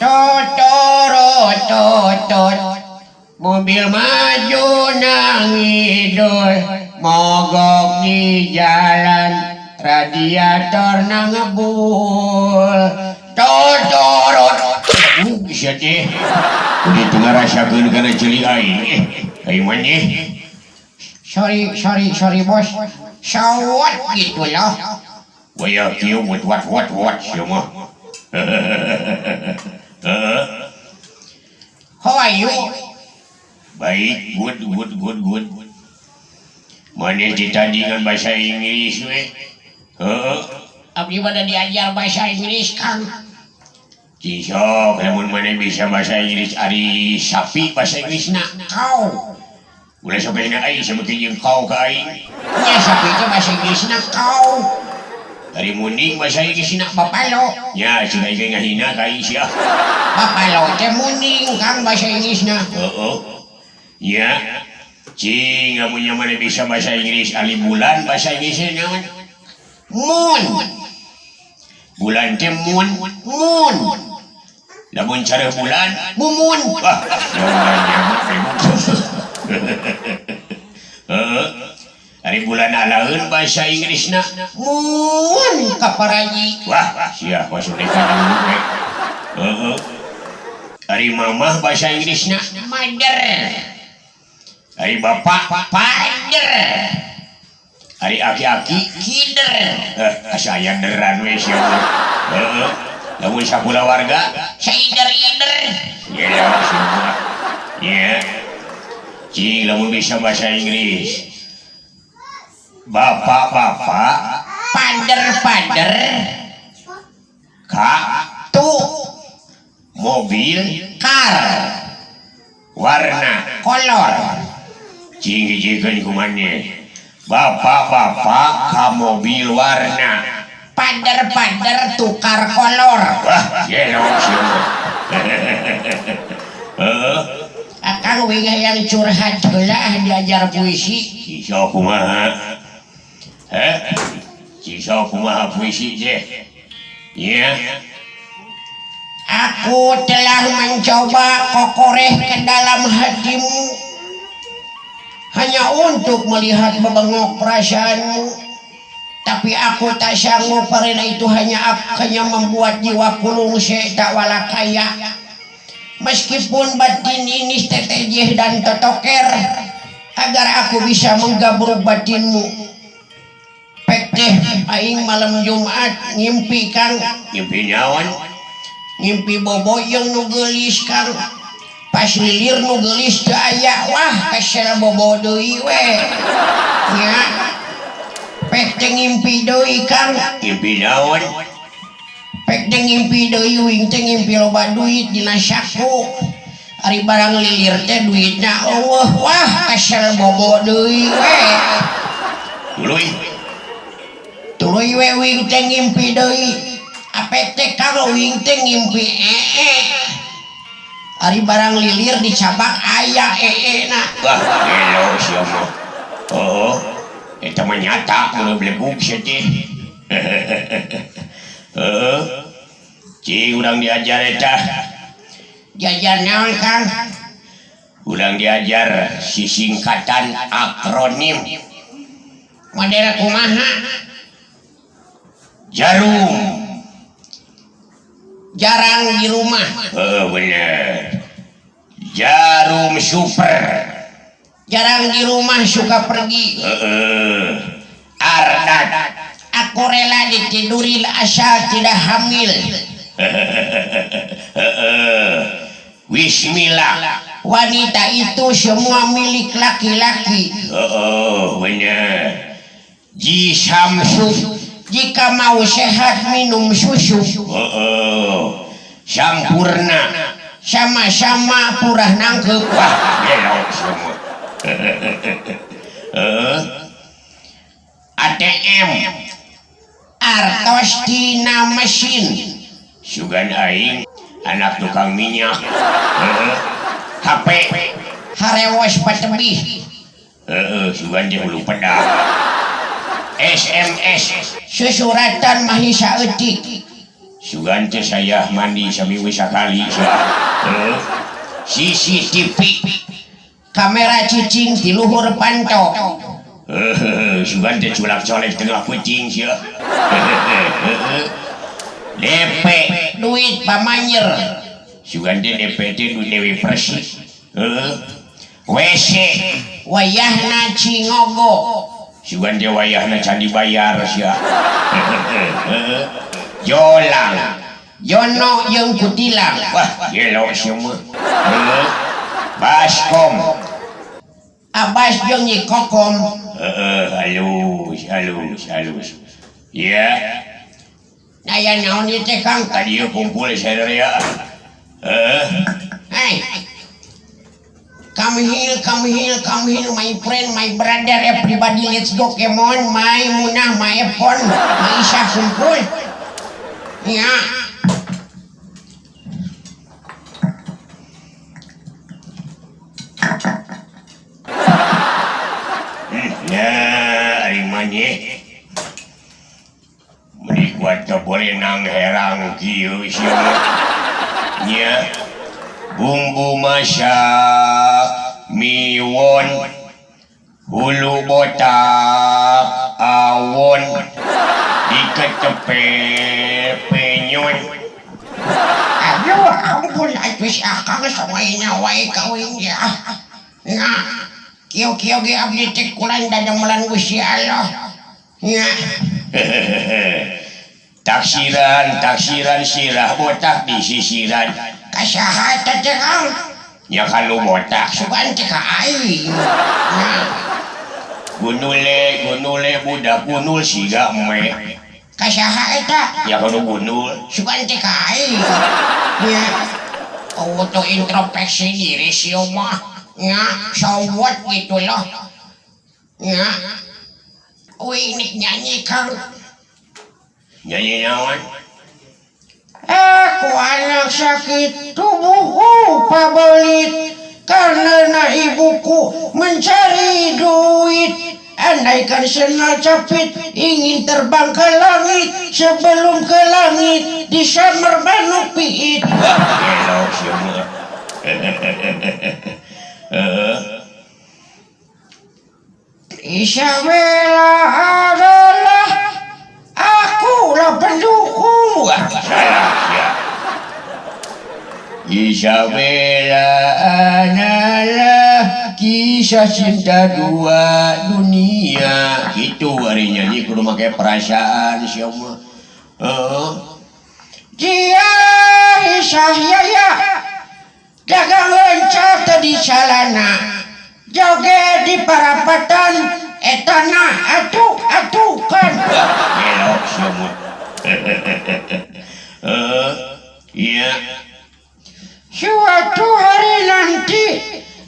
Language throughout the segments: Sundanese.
Totorot, mobil maju nangidul, mogok di jalan, radiator ngebul. Totorot. Bisa teh. Udah teu ngarasakeun kana ceuli aing. Eh, aing mah nya. Sorry, sorry, sorry, bos. So what gitu loh. Waya kieu what what what what sia mah. Heeh. How are you? Baik, good, good, good, good. Mana tadi dengan bahasa Inggris we? Heeh. Abdi pada diajar bahasa Inggris, Kang. Cisok, lamun mana bisa bahasa Inggris, ari sapi bahasa Inggrisna cow. Ulah sampai na aing sebutkeun jeung cow ka aing. Nya sapi teh bahasa Inggrisna cow. Ari munding bahasa Inggrisna buffalo. Nya cing aing ngahina ka aing sia. Buffalo teh munding, Kang, bahasa Inggrisna. Heeh. Nya. Cing lamun nya mana bisa bahasa Inggris, ari bulan bahasa Inggrisna naon? Moon. Bulan teh moon, moon. Lamun cara bulan, mumun. Wah, heeh. Ari bulan alaeun bahasa Inggrisna moon kaparaji. Wah, sia maksudna ka we. Heeh. Ari mamah bahasa Inggrisna mother. Ari bapak father. Ari aki-aki kider. Eh, asa aya deran we sia mah. Heeh. Lamun sakulawarga saider-ider. Ya sia mah. Ya. Cing lamun bisa bahasa Inggris. Bapak-bapak, father-father, kak, tuh, mobil, car, warna, color. Cing hijikeun kumaneh. Bapak-bapak ka mobil warna. Father-father tukar kolor. Wah, gelo sia mah. Heeh. Akang, wing yang curhat heula, diajar puisi. Ciso kumaha? Heh? Ciso kumaha puisi teh? Iya. Aku telah mencoba kokoreh ke dalam hatimu hanya untuk melihat bebengok perasaanmu. Tapi aku tak sanggup karena itu hanya membuat jiwa kulung tak walakaya. Meskipun batin ini tetejeh dan totoker agar aku bisa menggabruk batinmu. Pek teh aing malam Jumat ngimpi, Kang. Ngimpi naon? Ngimpi bobo jeung nu geulis, Kang. Pas lilir nu geulis teu aya. Wah, kesel bobo deui we. Nya. Pek teh ngimpi deui, Kang. Ngimpi naon? Pek teh ngimpi deui, wing teh ngimpi loba duit dina saku. Ari barang lilir teh duitna eueuh. Wah, kesel bobo deui we. Tuluy. Tuluy we wing teh ngimpi deui. Apek teh, Kang, wing teh ngimpi ee. Ari barang lilir dicabak aya ee na. Wah, gelo sia mah. Oh, eta mah nyata mun belegug sia teh. Heeh. Cing urang diajar eta. Diajar naon, Kang? Urang diajar sisingkatan akronim. Model kumaha? Jarum. Jarang di rumah. Oh, bener. Jarum super. Jarang di rumah, suka pergi. Heeh. Ardat. Aku rela ditidurin asal tidak hamil. Heeh. Wismillah. Wanita itu semua milik laki-laki. Oh, bener. Ji Samsu. Jika mau sehat minum susu. Oh, Sampurna. Sama-sama purah nangkep. Wah, gelo semua. Heeh. ATM. Artos tina mesin. Sugan aing anak tukang minyak. Heeh. HP. Harewos patebih. Heeh, sugan teh hulu pedak. SMS. Susuratan mahi saeutik. Sugan teh saya mandi saminggu sakali sia. Heuh. CCTV kamera cicing di luhur panto. Heuh, sugan teh culak colek tengah kucing sia. DP duit pamanyer. Sugan teh DP teh duit Dewi Persik. Heuh. WC wayahna Cingogo. Sugan teh wayahna can dibayar sia. Jolang Jono jeung Kutilang. Wah, gelo sia mah. Heuh. Baskom Abbas jeung Nyi Kokom. Heeh, halus halus halus. Iya. Aya naon ieu teh, Kang? Tadi ieu kumpul sadaya. Heeh. Hey. Come here, come here, come here, my friend, my brother, everybody, let's go, come on, my Munah, my Epon, my Isah, kumpul. Ya. Ya, ari maneh. Meuni kuat teu boleh nang herang kieu sia. Nya. Bumbu masak miwon hulu botak awon diketepe penyon. Aduh, ampun atuh si Akang samaina wae kawin ge ah. Nya, kieu-kieu ge abdi teh kulan dadamelan Gusti Allah. Nya. Taksiran, taksiran sirah botak di sisiran. Kasaha eta teh, Kang? Nya ka nu botak sugan teh ka aing. Nya. Gunule, gunule budak gunul siga eme. Kasaha eta? Ya ka nu gunul sugan teh ka aing. Nya. Auto introspeksi diri sih mah. Nya, so what gitu loh. Nya. Wih, ini nyanyi, Kang. Nyanyi naon? Aku anak sakit, tubuhku pabelit karena ibuku mencari duit. Andaikan senal capit ingin terbang ke langit, sebelum ke langit disambar manuk piit. Wah, gelo sia mah. Heeh. Isabella adalah akulah pendukung. Wah, salah ya. Isabella adalah kisah cinta dua dunia. Itu hari nyanyi kudu make perasaan sia mah. Heeh. Dia Isah ya dagang lencap tadi salana joget di parapatan etana atuk atukan. Gelo sia mah. Heeh. Iya. Suatu hari nanti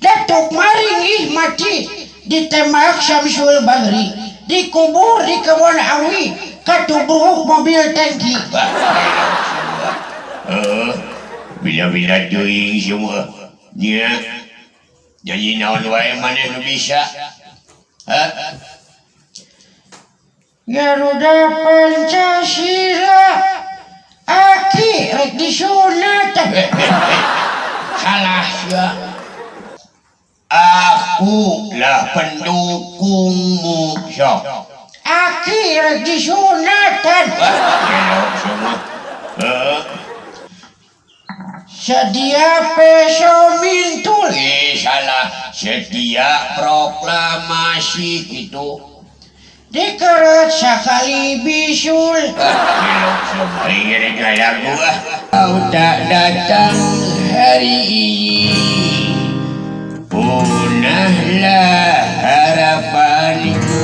Datuk Maringih mati ditembak Syamsul Bahri, dikubur di kebun awi katubruk mobil tangki. Wah, gelo sia mah. Heeh. Bila-bila teuing sia mah. Nya. Nyanyi naon wae maneh nu bisa? Hah? Garuda Pancasila aki rek disunat. Salah sia. Aku lah pendukungmu sok. Aki rek disunatan. Wah, gelo sia mah. Heeh. Sedia peso mintul. Eh, salah. Setia proklamasi gitu. Dikeret sakali bisul. Ah, gelo sia mah. Aing rek lagu ah. Kau tak datang hari ini, punahlah harapanku.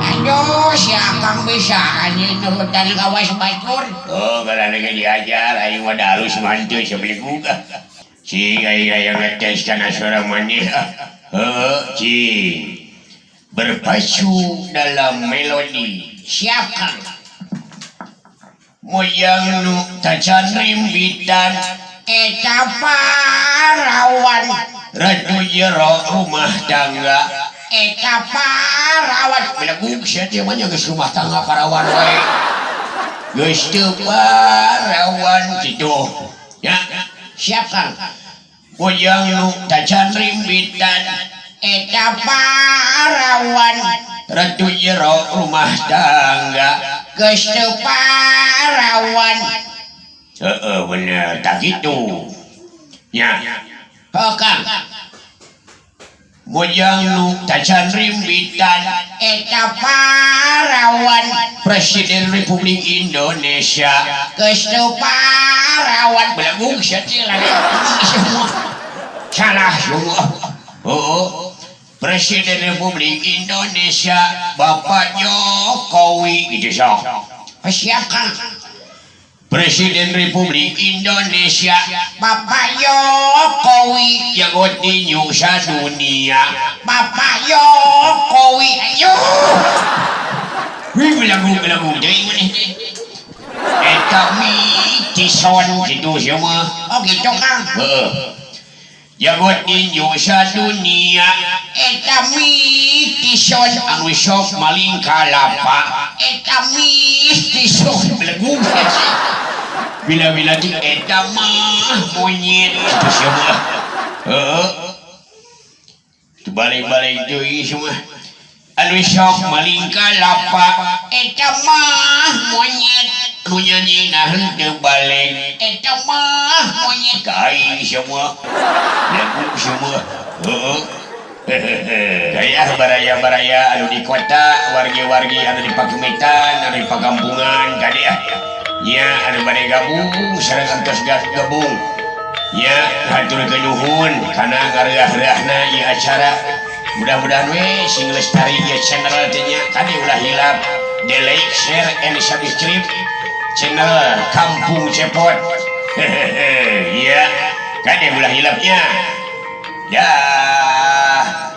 Aduh, si Akang bisa anjing nurutan kawas batur. Oh, kalau lagi diajar, aing mah da halus mantu sebeli ah. Cing, aing aya ngetes kana suara maneh ah. Heuh, cing. Berpacu dalam melodi. Siap, Kang. Moyang nu tacan rimbitan eta parawan ratu jero rumah tangga. Eta parawan. Belegug sia teh mah nya, geus rumah tangga parawan wae. Geus teu parawan kitu. Ya, siap, Kang. Bujang nu tacan rimbitan. Eta parawan. Ratu jero rumah tangga. Geus teu parawan. Heeh, bener, tak gitu. Ya. Heuh, Kang. Bujang nu tacan rimbitan. Eta parawan. Presiden Republik Indonesia. Geus teu parawan. Belegug sia teh semua. Salah semua. Oh, Presiden Republik Indonesia Bapak Jokowi gitu sok. Siap, Kang. Presiden Republik Indonesia Bapak Jokowi, jago tinju dunia Bapak Jokowi. Ayo. Wih, belagu belagu deui maneh. Eta Tison gitu semua. Oh gitu, Kang. Heeh. Jago tinju dunia. Eta Tison anu sok maling kalapa. Eta Tison. Belegug. Bila-bila di eta mah monyet itu semua. Heeh. Balik-balik deui semua. Anu sok maling kalapa. Eta mah monyet. Anu nyanyi nah henteu balik. Eta mah monyet. Kai semua. Lagu semua. Heeh. Gaya baraya-baraya anu di kota, wargi-wargi anu di pakemetan, anu di pakampungan, kade ah. Nya anu bade gabung sareng entos gabung. Nya hatur nuhun kana ngareah-reahna ieu acara. Mudah-mudahan we sing lestari ieu channel teh nya. Kade ulah hilap di like, share, and subscribe channel Kampung Cepot. Hehehe, iya. Kade ulah hilapnya. Dah.